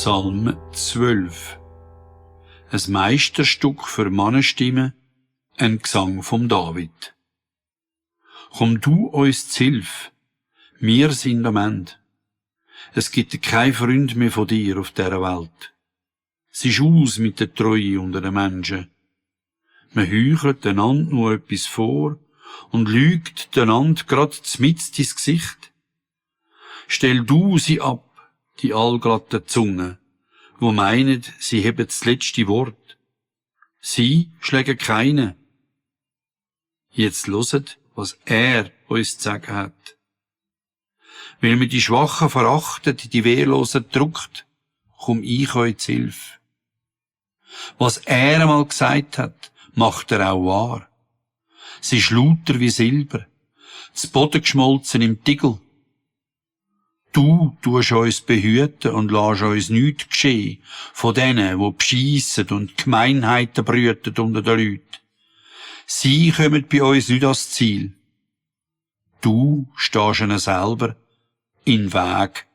Psalm 12. Ein Meisterstück für Mannenstimmen, ein Gesang vom David. Komm du uns zu Hilfe, wir sind am Ende. Es gibt kein Freund mehr von dir auf dieser Welt. Es ist aus mit der Treue unter den Menschen. Man heuchelt einander nur etwas vor und lügt einander grad zmitzt ins Gesicht. Stell du sie ab, die allglatten Zungen, wo meinen, sie haben das letzte Wort. Sie schlägen keine. Jetzt loset, was er uns zu sagen hat. Weil man die Schwachen verachtet, die Wehrlosen drückt, komm ich euch zu Hilfe. Was er einmal gesagt hat, macht er auch wahr. Sie ist lauter wie Silber, zu Boden geschmolzen im Tigel. Du tust uns behüten und lässt uns nichts geschehen von denen, die bescheissen und Gemeinheiten brüten unter den Leuten. Sie kommen bei uns nicht ans Ziel. Du stehst ihnen selber in den Weg